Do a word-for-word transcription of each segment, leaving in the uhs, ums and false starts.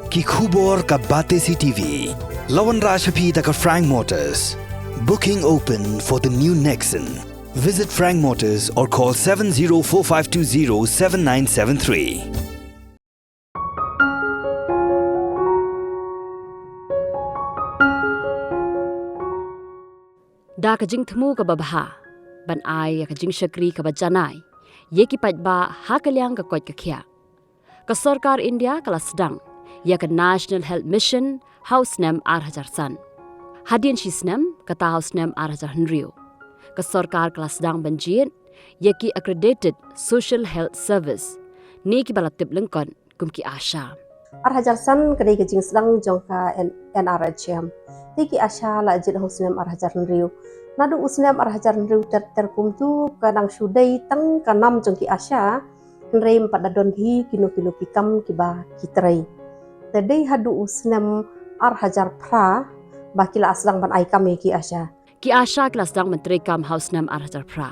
Ki khubor ka Batesi T V. La wanrah sha phi da ka Frank Motors. Booking open for the new Nexon. Visit Frank Motors or call seven zero four five two zero seven nine seven three. Da ka jingthmu kaba bha ban ai ïa ka jingshakri kaba janai ïa ki paidbah ha ka liang ka koit ka khiah, ka sorkar India ka la sdang ïa ka National Health Mission ha u snem ar hajar san. Hadien shi snem, kata ha u snem ar hajar hynriew, ka sorkar ka la sdang ban jied ïa ki Accredited Social Health Service ne kiba la tip lyngkot kum ki ASHA. Ar hajar san ka dei ka jingsdang jong ka N-, N R H M. Te ki ASHA la jied ha u snem ar hajar hynriew. Naduh u snem ar hajar hynriew ter ter kumtu ka dang shu dei tang ka nam jong ki ASHA. Hynrei ym pat da don hi kino kino ki kam kiba ki trei. Te dei haduh u snem ar hajar phra ba ki la sdang ban ai kam ïa ki ASHA. Ki ASHA ki la sdang ban trei kam ha u snem ar hajar phra.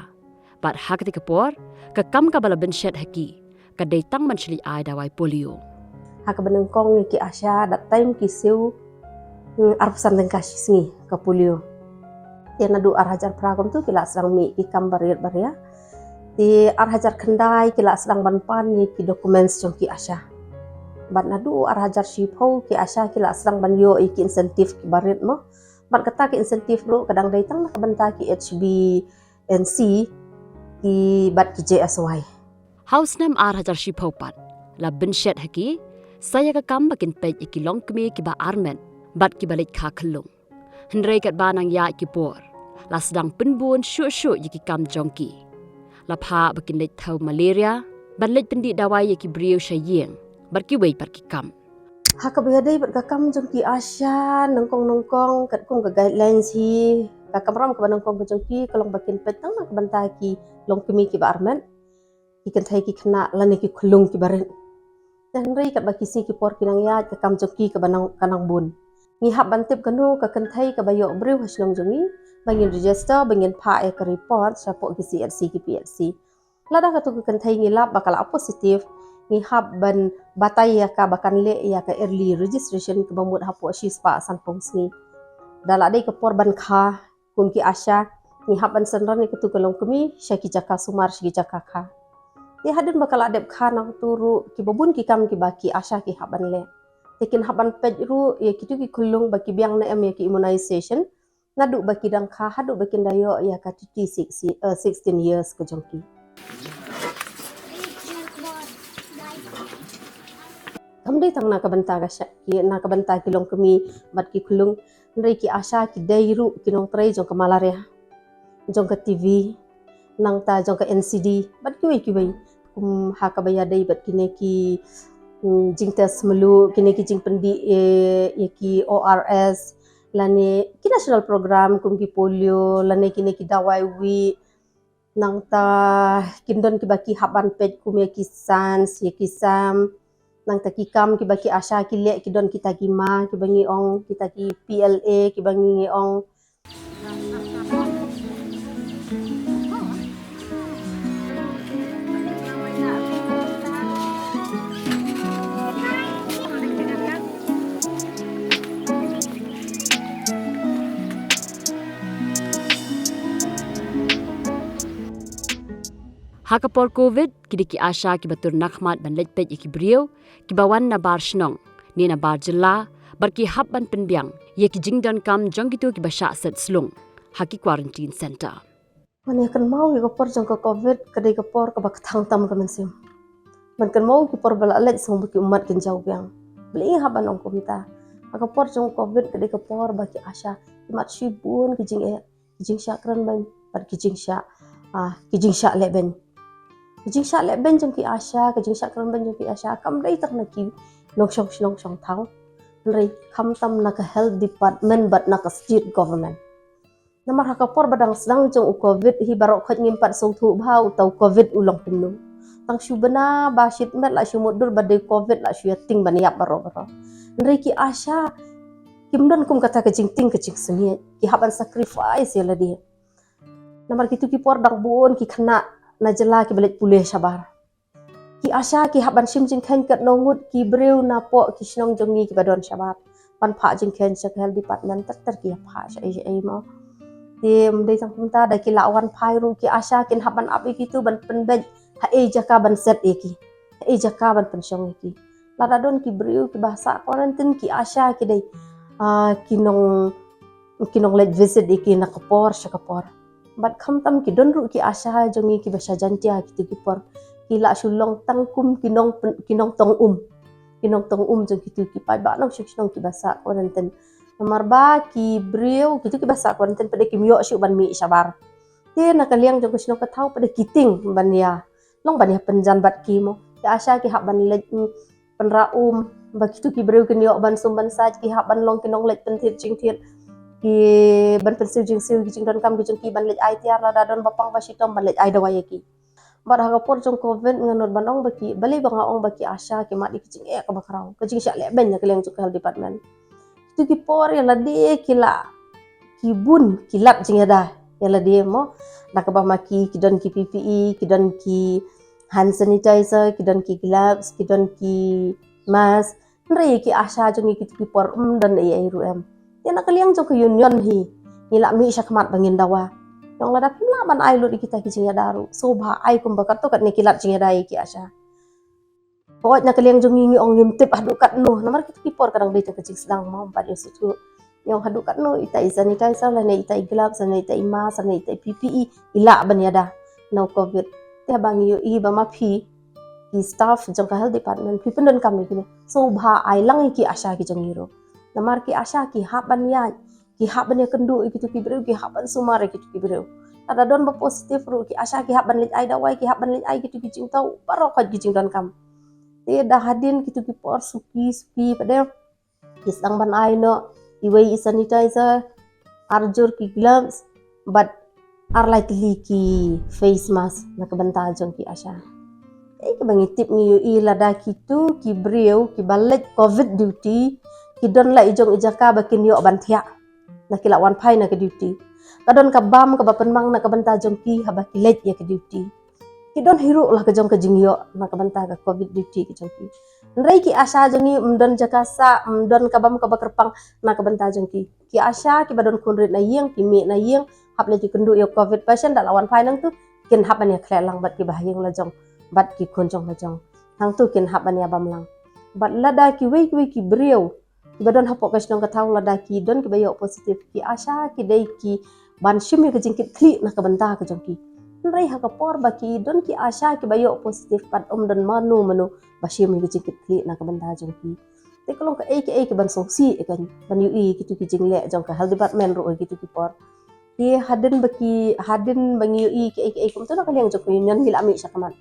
Bad ha kata ka por, ka kam kaba la bynshet ha ki ka dei tang ban shu leit ai dawai polio. Ha kaba nyngkong ïa ki ASHA, that time ki siew, hmm, arphew san tyngka shi sngi ka polio. Te naduh ar hajar phra kumtu ki la sdang mih ki kam barit baria. Te ar hajar khyndai ki la sdang ban pan ïa ki documents jong ki ASHA. Bad naduh ar hajar shiphew ki ASHA ki la sdang ban ïoh ïa ki incentive kiba rit mo. Bad kata ki incentive ruh ka dang dei tang na ka bynta ki H B N C ki bad ki J S Y. Ha u snem ar hajar shiphew pat la bynshet ha ki sa ïa ka kam ba kin peit ïa ki longkmie kiba armet bad kiba leit kha khyllung. Hynrei katba nang ïaid ki por, la sdang pynbun shuh shuh ïa ki kam jong ki. La phah ba kin leit thew malaria, ban leit pyndih dawai ïa ki briew sha ïing bad kiwei pat ki kam. Ha kaba ïadei bad ka kam jong ki ASHA, nyngkong nyngkong katkum ka guidelines hi, ka kamram kaba nyngkong ka jong ki ka long ba kin peit tang na ka bynta ki longkmie kiba armet, ki kynthei ki khynnah lane ki khyllung kiba rit. Te hynrei katba ki sngi ki por ki nang ïaid, ka kam jong ki kaba nang, ka nang bun. Ngi hap ban tip kano ka kynthei kaba ïoh briew ha shnong jong ngi, ba ngin register, ba ngin phah ïa ka report shapoh ki C H C ki P H C. Lada katu ka kynthei ngi lap ba ka la positive, ngi hap ban batai ïa ka ba kan leh ïa ka early registration kaba mut hapoh shispah sanphew sngi. Da la dei ka por ban kha, kum ki ASHA, ngi hap ban synran ïa katu ka longkmie sha ki jaka sumar, sha ki jaka kha. Te hadien ba ka la dep kha, nangta ruh kiba bun ki kam kiba ki ASHA ki hap ban leh. Te kin hap ban peit ruh ïa kitu ki khyllung ba ki biang ne em ïa ki immunization, naduh ba ki dang kha haduh ba kin da ïoh ïa ka T T six, eh, sixteen years ka jong ki. Kam dei tang na ka bynta ka sha-, ki, na ka bynta ki longkmie bad ki khyllung, hynrei ki ASHA ki dei ruh ki nongtrei jong ka malaria, jong ka T B, nangta jong ka N C D bad kiwei kiwei. Kum ha kaba ïadei bad kine ki, mm, jingtest mluh, kine ki jingpyndih, eh, ïa ki O R S, lane ki national program kum ki polio, lane kine ki dawai wih, nangta kin don kiba ki hap ban peit kum ïa ki SANS, ïa ki SAM, nangta ki kam kiba ki ASHA ki leh, ki don kita ki ma, kiba ngi ong, kita ki P L A, kiba ngi ong. Ha ka por Covid, ki dei ki ASHA kiba tur nakhmat ban leit peit ïa ki briew kiba wan na bar shnong ne na bar jylla, bad ki hap ban pynbiang ïa ki jingdonkam jong kito kiba shah set slung ha ki quarantine center. Ban ïa kynmaw ïa ka por jong ka Covid, ka dei ka por kaba kthang tam ka mynsiem. Ban kynmaw ki por ba la leit, sngewbha ki ummat kin jaw biang. Balei ngi hap ban ong kumta? Ha ka por jong Covid, ka dei ka por ba ki ASHA ki mad shibun ki jingeh, ki jingshah kren beiñ bad ki jingshah, ah, ki jingshah leh beiñ. Ki jingshah leh beiñ jong ki ASHA, ki jingshah kren beiñ jong ki ASHA kam dei tang na ki nongshong shnong shong thaw, hynrei khamtam na ka health department bad na ka state government. Namar ha ka por ba dang sdang jong u Covid hi, baroh khoit ngim pat sngewthuh bha uta u Covid u long kumno. Tang shu bna ba shit met la shu mutdur ba dei Covid, la shu ïa tieng ban ïap baroh baroh. Hynrei ki ASHA kim don kum kata ka jingtieng ka jingsngewthuh. Ki hap ban sacrifice ïa lade. Namar kitu ki por dang bun ki khynnah na jylla kiba leit pule shabar. Ki ASHA ki hap ban shim jingkheiñ katno ngut ki briew napoh ki shnong jong ngi kiba don shabar ban phah jingkheiñ sha ka health department, ter ter ki ïa phah sha ei sha ei mo. Te ym dei tang kumta, da ki lah wan phai ruh ki ASHA kin hap ban ap ïa kitu ban pynbeit ha ei jaka ban set ïa ki, ha ei jaka ban pynshong ïa ki. Lada don ki briew kiba sah quarantine, ki ASHA ki dei, ah, ki nong, ki nong leit visit ïa ki na ka por sha ka por. Bad khamtam ki don ruh ki ASHA jong ngi kiba sha Jaintia, kitu ki por ki lah shu long tang kum ki nong pyn-, ki nongtong um, ki nongtong um jong kitu ki paidbah nongshong shnong kiba sah quarantine. Namar ba ki briew kitu kiba sah quarantine pat de kim ïoh shuh ban mih shabar. Te na ka liang jong ka shnong ka thaw pat de ki tieng ban ïa long ban ïa pynjan bad ki mo. Ki ASHA ki hap ban leit, mm, pynrah um, ba kitu ki briew kin ïoh ban sum ban sait, ki hap ban long ki nong leit pynthied jingthied, ki ban pynsiew jingsiew ki jingdonkam ki jong ki, ban leit ai tiar lada don ba pang ba shitom, ban leit ai dawai ïa ki. Bad ha ka por jong covid nga nud ban ong ba ki, balei ba nga ong ba ki ASHA ki mad ïa ki jingeh kaba khraw, ka jingshah lehbeiñ na ka liang jong ka health department. Kitu ki por ïa lade ki la, ki bun ki lad jingïada ïa lade mo. Da kaba ma ki, ki don ki PPE, ki don ki hand sanitizer, ki don ki gloves, ki don ki mask. Hynrei ki ASHA jong ngi kitu ki por ym don ei ei ruh em. Te na ka liang jong ka union hi, ngi la mih shakhmat ba ngin dawa. Ong lada phim lah ban ai lut ïa kita ki jingïada ruh, sngewbha ai kumba katto katne ki lad jingïada ïa ki ASHA. Hooid na ka liang jong ngi ngi ong ngim tip haduh katno, namar kitu ki por ka dang dei tang ka jingsdang mo, ym pat ïoh shuh. Ngi ong haduh katno ita i sanitizer lane ita i gloves lane ita i mask lane ita i PPE i lah ban ïada na u covid. Te haba ngi ïohi ba ma phi ki staff jong ka health department phi pyndonkam ïa kine, sngewbha ai lang ïa ki ASHA ki jong ngi ruh. Namar ki ASHA ki hap ban ïaid, ki hap ban ïakynduh ïa kitu ki briew, ki hap ban sumar ïa kitu ki briew. Lada don ba positive ruh ki ASHA ki hap ban leit ai dawai, ki hap ban leit ai kitu ki jingthaw baroh khoit ki jingdonkam. Te da hadien kitu ki por suki suki pat de ki sdang ban ai noh iwei i sanitizer, ar jur ki gloves, bad ar lai tylli ki face mask na ka bynta jong ki ASHA. Ei, kaba ngi tip ngi ïohi lada kitu ki briew kiba leit covid duty ki don la i jong i jaka ba kin ïoh ban thiah na ki la wan phai na ka duty. Ka don ka bam kaba pynmang na ka bynta jong ki haba ki leit ïa ka duty. Ki don hi ruh la ka jong ka jingïoh na ka bynta ka covid duty ka jong ki. Hynrei ki ASHA jong ngi ym don jaka sah, ym don ka bam kaba kyrpang na ka bynta jong ki. Ki ASHA kiba don khun rit na ïing, ki mih na ïing, hap leit ïakynduh ïa u covid patient, da la wan phai nangtu kin hap ban ïakhleh lang bad kiba ha ïing la jong bad ki khun jong la jong. Hangtu kin hap ban ïabam lang. Bad lada kiwei kiwei ki briew kiba don hapoh ka shnong ka thaw lada ki don kiba ïoh positive, ki ASHA ki dei ki ban shim ïa ka jingkitkhlieh na ka bynta ka jong ki. Hynrei ha ka por ba ki don ki ASHA kiba ïoh positive pat ym don mano mano ba shim ïa ka jingkitkhlieh na ka bynta jong ki. Te ka long kaei kaei kaban sngewsih ïa ka, ban ïohi ïa kitu ki jingleh jong ka health department ruh ha kitu ki por. Te hadien ba ki, hadien ba ngi ïohi kaei kaei kumtu na ka liang jong ka union ngi la mih shakhmat.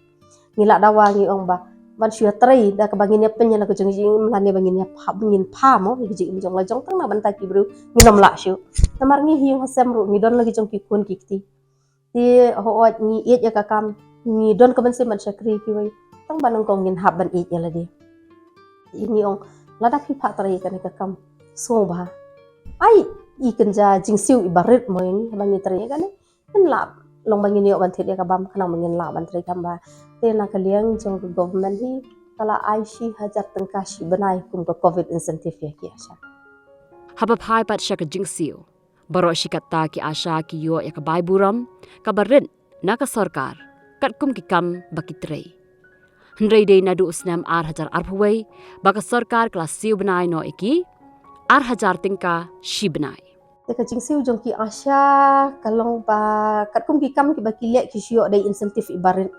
Ngi la dawa ngi ong ba ban shu ïatrei da kaba ngin ïa pynïaid na ka jong ka jingim lane ba ngin ïa pha, ngin pha mo ïa ka jingim jong la jong tang na bynta ki briew ngin ym lah shuh. Namar ngi ha ïing ha sem ruh ngi don la ki jong ki khun ki kti. Te hooid ngi ïeit ïa ka kam, ngi don ka mynsiem ban shakri kiwei, tang ba nyngkong ngin hap ban ïeit ïa lade. Te ngi ong lada phi phah trei ïa kane ka kam, sngewbha ai i kynja jingsiew iba rit mo ïa ngi haba ngi trei ïa kane. Ngin lah long ba ngin ïoh ban thied ïa ka bam khnang ba ngin lah ban trei kam ba. Te na ka liang jong ka government hi ka la ai shi hajar tyngka shi bnai kum ka covid incentive ïa ki ASHA. Haba phai pat sha ka jingsiew, baroh shi katta ki ASHA ki ïoh ïa ka bai burom kaba rit na ka sorkar katkum ki kam ba ki trei. Hynrei dei naduh u snem ar hajar arphew wei ba ka sorkar ka la siew bnai noh ïa ki ar hajar tyngka shi bnai. Te ka jingsiew jong ki ASHA ka long ba katkum ki kam kiba ki leh ki shu ïoh da i incentive iba rit.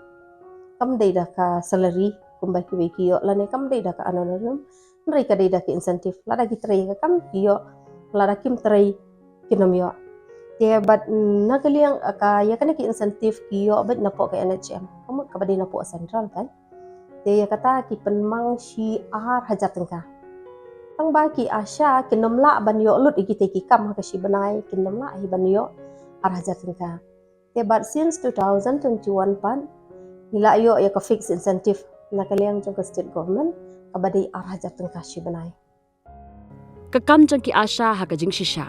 Kam dei da ka salary kumba kiwei ki ïoh lane kam dei da ka honorarium. Hynrei ka dei da ka incentive. Lada ki trei ïa ka kam ki ïoh, lada kim trei kin ym ïoh. Te bad na ka liang ka ïa kane ka incentive ki ïoh beit napoh ka NHM. Ka mut kaba dei napoh central kan. Te ïa kata ki pynmang shi ar hajar tyngka. Tang ba ki ASHA kin ym lah ban ïoh lut ïa kita ki kam ha ka shi bnai, kin ym lah hi ban ïoh ar hajar tyngka. Te bad since two thousand twenty-one pat ngi la ïoh ïa ka fixed incentive na ka liang jong ka state government kaba dei ar hajar tyngka shi bnai. Ka kam jong ki ASHA ha ka jingshisha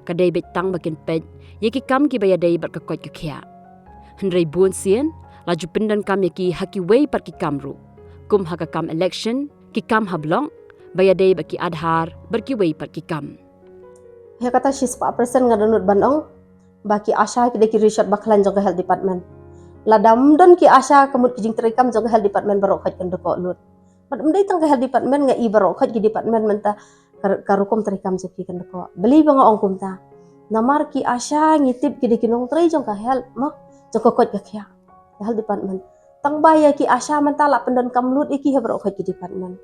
ka dei beit tang ba kin peit ïa ki kam kiba ïadei bad ka koit ka khiah. Hynrei bun sien la ju pyndonkam ïa ki ha kiwei pat ki kam ruh. kum ha ka kam election, ki kam ha block, ba ïadei bad ki Aadhaar, bad kiwei pat ki kam. Ïa kata shispah percent nga dohnud ban ong ba ki ASHA ki dei ki rishot bakhlaiñ jong ka health department. Lada ym don ki ASHA ka mut ki jingtrei kam jong ka health department baroh khoit kan da koh lut. Bad ym dei tang ka health department, nga i baroh khoit ki department mynta ka, ka rukom trei kam jong ki kan da koh. Balei ba nga ong kumta? Namar ki ASHA ngi tip ki dei ki nongtrei jong ka health, mo, jong ka koit ka khiah, ka health department. Tang ba ïa ki ASHA mynta la pyndonkam lut ïa ki ha baroh khoit ki department.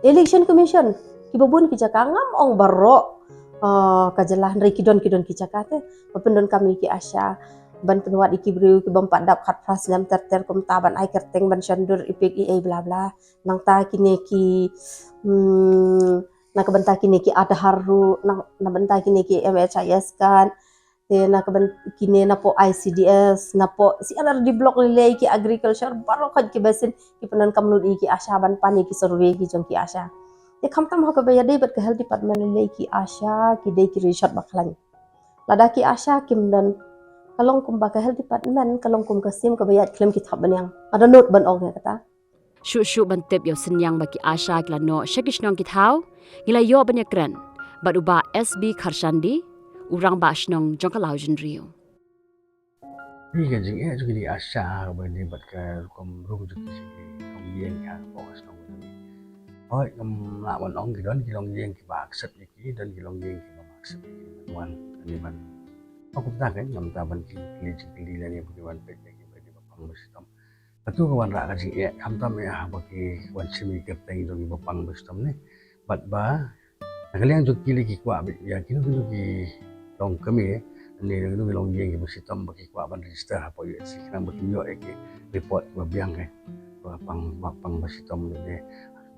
Election Commission, kiba bun ki jaka, ngam ong baroh, ah, ka jylla, hynrei ki don, ki don ki jaka te ba pyndonkam ïa ki ASHA ban pynwad ïa ki briew ki bym pat dap khatphra snem ter ter kumta, ban ai kyrteng, ban shon dur, ïa pik, ïa ei, bla bla. Nangta kine ki, hmm, na ka bynta kine ki Aadhaar ruh, na, na bynta kine ki MHIS card, te na ka byn-, kine napoh ICDS, napoh CRRD block lei lei, ki agriculture, baroh khoit ki basin ki pyndonkam lut ïa ki ASHA ban pan ïa ki survey ki jong ki ASHA. Te khamtam ha kaba ïadei bad ka health department lei lei, ki ASHA ki dei ki rishot bakhlaiñ. Lada ki ASHA kim don, ka long kumba ka health department ka long kum ka sim kaba ïaid khlem ki thapbniang. Nga dohnud ban ong ïa kata. Shuh shuh ban tip ïa u synñiang ba ki ASHA ki la noh sha ki shnong ki thaw, ngi la ïoh ban ïakren bad u Bah S B Kharshandi, u Rangbah Shnong jong ka Lawjynriew. Phi, ka jingeh jong kine ki ASHA kaba ïadei bad ka rukom rung jong ki, sha ki longïing ha ka shnong jong ngi. Hooid, ngam lah ban ong, ki don ki longïing kiba accept ïa ki, don ki longïing kiba ym accept ïa ki, ban wan, kane ban. Ong kumta, kan, ngam ta ban ki, kylli jingkylli lane ban peit ïa ki ba dei ba pang ba shitom. Katu ka wanrah ka jingeh, khamtam ïa ba ki wan shim ïa ki kyrteng jong ki ba pang ba shitom ne. Bad ba na ka liang jong ki lei ki kwah beit ïa kino kino ki longkmie ne kino ki longïing kiba shitom ba ki kwah ban register hapoh U H C khnang ba kin ïoh ïa ki report kiba biang, eh, ba pang, ba pang ba shitom ne,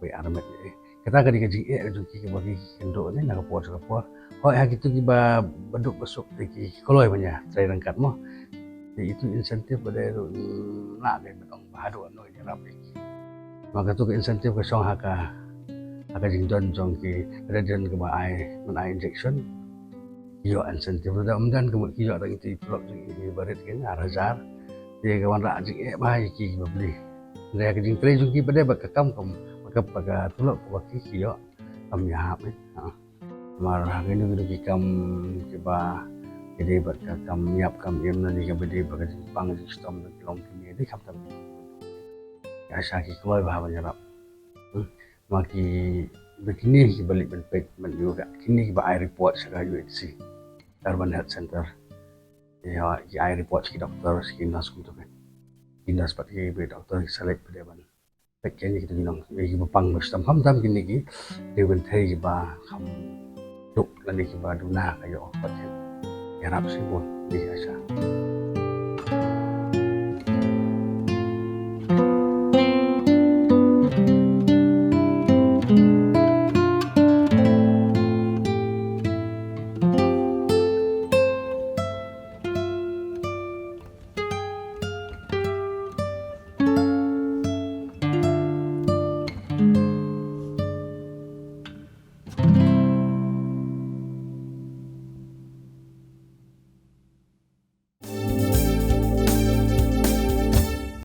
ba armet, eh. Kata ka dei ka jingeh ka jong ki kaba ki kynduh ne na ka por sha ka por. Hooid, ha kito kiba baduk basuk te ki kloi ban ïatrei ryngkat mo. Te itu incentive ba dei ruh, mm, lah dei ban ong ba haduh noh ïarap ïa ki. Namar katu ka incentive ka shong ha ka, ha ka jingdon jong ki, lada don kaba ai, ban ai injection, ki ïoh incentive. Lada ym don, ka mut ki ïoh tang itu i tulop jong ki ba rit, kan, ar hajar. Te ka wanrah jingeh bha ïa ki kiba bli. Hynrei ha ka jingtrei jong ki ba dei bad ka kam, kam, bad ka, bad ka tulop kaba ki, ki ïoh, kam ïahap, eh. Ha. Namar ha kino kino ki kam kiba ïadei bad ka kam ïap kam im lane kaba ïadei bad ka jingpang jingshitom jong ki longkmie, dei khamtam ki ASHA ki kloi bha ban ïarap. Hmm. Ma ki, ba kine kiba leit ban peit, ban ïoh ka, kine kiba ai report sha ka U H C, Urban Health Center. Ïa, ki ai report sha ki doktor, sha ki nurse kumta, kan. Ki nurse bad ki, ba doktor ki sa leit pat ban peit ïa kine ki, kito ki nong, ïa kiba pang ba shitom, khamtam kine ki, dei ban thei kiba kham duk lane kiba duna ka ïoh, pat, kan. Ïarap shibun ïa ki ASHA.